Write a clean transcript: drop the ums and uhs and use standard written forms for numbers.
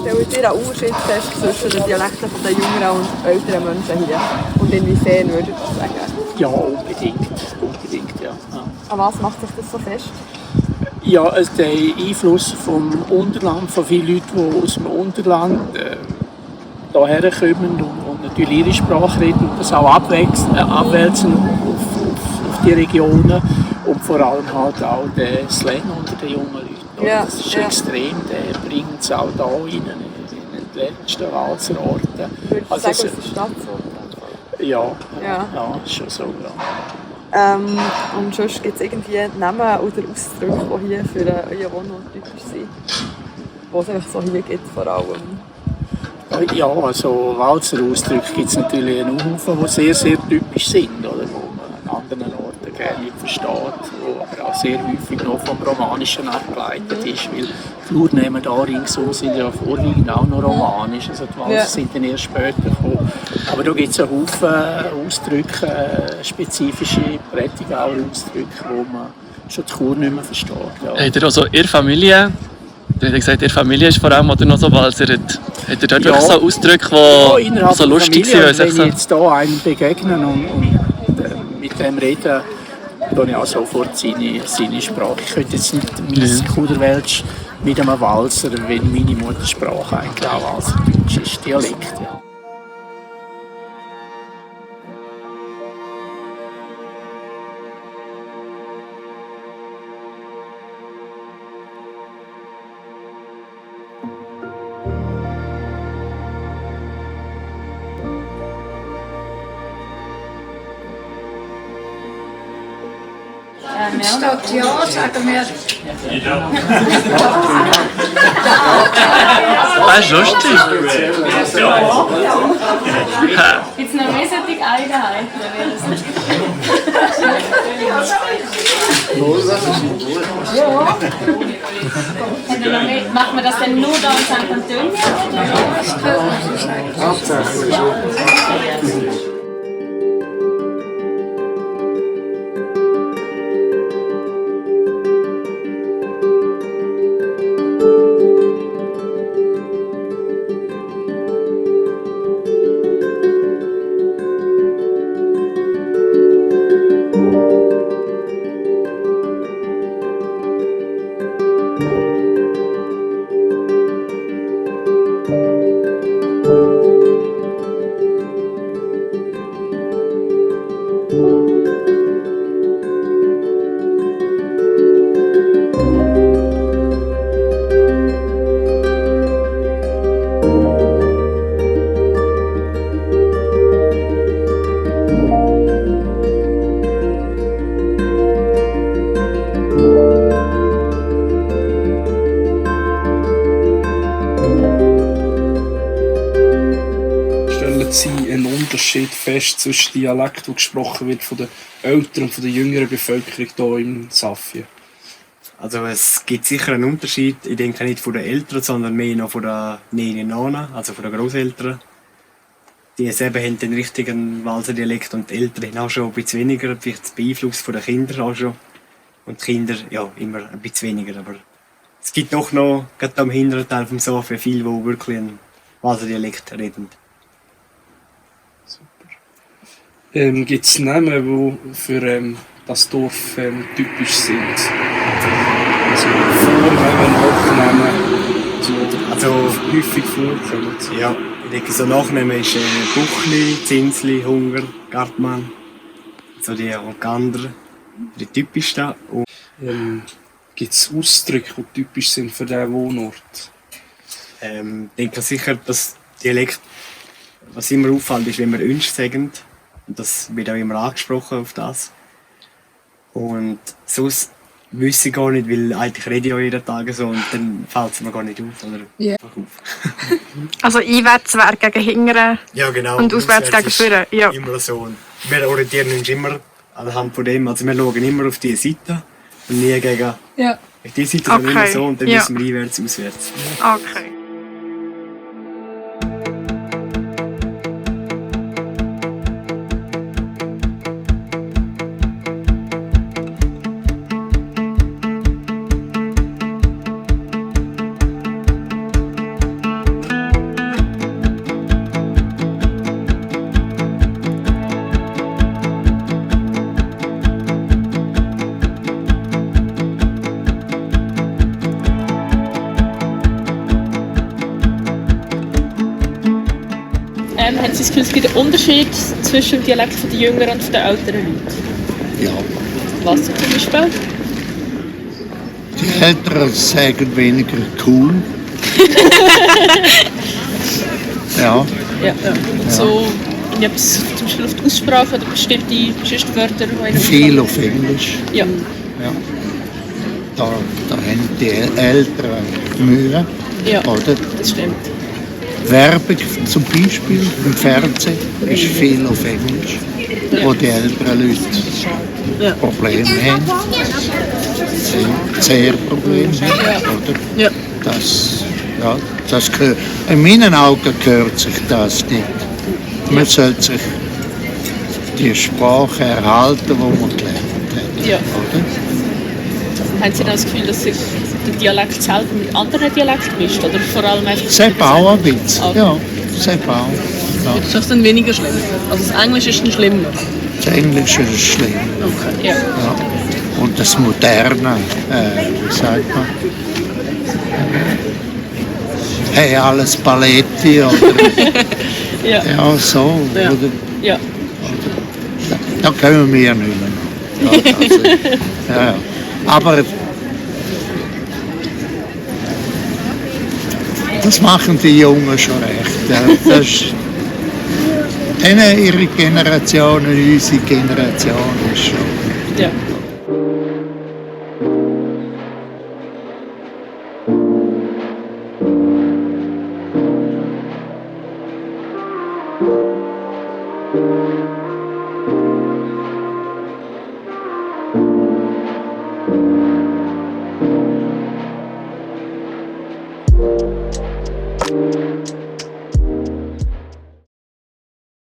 stellt ihr einen Unterschied fest zwischen den Dialekten der jüngeren und älteren Menschen hier? Und inwiefern würdet ihr sagen? Ja, unbedingt, ja. An was macht sich das so fest? Ja, also der Einfluss vom Unterland, von vielen Leuten, die aus dem Unterland hierher kommen und natürlich ihre Sprache reden und das auch abwälzen auf die Regionen und vor allem halt auch der Slang unter den jungen Leuten. Ja, das ist extrem, der bringt es auch hier in den letzten Walzer Orten. Würdest du sagen, aus der Stadt so? Ja, Ja. schon so. Ja. Und sonst gibt es irgendwie Namen oder Ausdrücke, die hier für euren Wohnort typisch sind? Die es einfach so hier gibt vor allem? Ja, also Walzer Ausdrücke gibt es natürlich einen Haufen, die sehr, sehr typisch sind, oder, wo man an anderen Orten gerne nicht versteht, wo aber auch sehr häufig noch vom Romanischen abgeleitet ist, weil die Flurnamen da ringsum sind ja vorwiegend auch noch romanisch, also die Walzer sind dann erst später gekommen. Aber da gibt es einen Haufen Ausdrücke, spezifische Prättigauer Ausdrücke, die man schon die Chur nicht mehr versteht. Ja. Habt ihr also Ihre Familie, du hast gesagt, Ihre Familie ist vor allem oder noch so Walzer, habt ihr dort wirklich so Ausdrücke, die so lustig sind? Wenn ich jetzt hier einem begegne und mit dem reden, dann ich auch sofort seine Sprache. Ich könnte jetzt nicht mein Kuderwelsch mit einem Walzer, wenn meine Muttersprache eigentlich auch Walzerdeutsch ist, Dialekt. Ja. Statt ja sagen wir. Das ist lustig. Gibt es noch mehr solche Eigenheiten? Macht man das denn nur da in St. Antonio? Unterschied fest zwischen Dialekt, der gesprochen wird von der älteren und von der jüngeren Bevölkerung hier im Safien? Also es gibt sicher einen Unterschied, ich denke nicht von den Eltern, sondern mehr noch von den Nenen, also von den Großeltern. Die selber haben den richtigen Walser Dialekt und die Eltern haben auch schon ein bisschen weniger, vielleicht beeinflusst von den Kindern auch schon. Und die Kinder ja immer ein bisschen weniger, aber es gibt doch noch, gerade am hinteren Teil vom Safien, viele, die wirklich einen Walser Dialekt reden. Gibt es Namen, die für das Dorf typisch sind? Also Vornamen, Nachnamen, also häufig vorkommen. Ja, ich denke, so Nachnamen ist Buchli, Zinsli, Hunger, Gartmann, so die Gander, die typischsten. Gibt es Ausdrücke, die typisch sind für diesen Wohnort? Ich denke sicher, dass Dialekt, was immer auffällt, ist, wenn wir «Unsch» sagen. Und das wird auch immer angesprochen auf das. Und sonst wüsste ich gar nicht, weil eigentlich rede ich auch jeden Tag so und dann fällt es mir gar nicht auf. Oder einfach auf. Also einwärts wäre gegen hingern ja, genau. Und auswärts gegen vorne. Ja. Immer so. Und wir orientieren uns immer anhand von dem. Also wir schauen immer auf diese Seite und nie gegen die Seite, sondern immer so und dann müssen wir einwärts, auswärts. Okay. Haben Sie das Gefühl, es gibt einen Unterschied zwischen dem Dialekt der jüngeren und der älteren Leute? Ja. Was zum Beispiel? Die Älteren sagen weniger cool. Ja. Ja. Und so etwas, zum Beispiel auf die Aussprache oder bestimmte Wörter? Die Ihnen Viel auf Englisch. Ja. Ja. Da haben die Älteren Mühe. Ja, oder? das stimmt. Werbung zum Beispiel im Fernsehen ist viel auf Englisch, wo die älteren Leute Probleme haben. Sehr Probleme haben, oder? Ja. Das gehört, in meinen Augen gehört sich das nicht. Man sollte sich die Sprache erhalten, die man gelernt hat. Ja. Oder? Haben Sie dann das Gefühl, dass sich der Dialekt selber mit anderen Dialekten mischt? Oder vor allem einfach... Sepp auch ein bisschen, ja. Sepp auch. Ja. Das ist dann weniger schlimm. Also das Englisch ist dann schlimmer. Das Englische ist schlimm. Okay. Ja. Ja. Und das Moderne, wie sagt man? Hey, alles Paletti oder... Ja. Ja, so. Ja. Oder, Ja. da können wir nicht mehr. Ja, also, ja. Aber das machen die Jungen schon recht. Ja. Das ist, ihre Generation und unsere Generation ist schon. Ja. Thank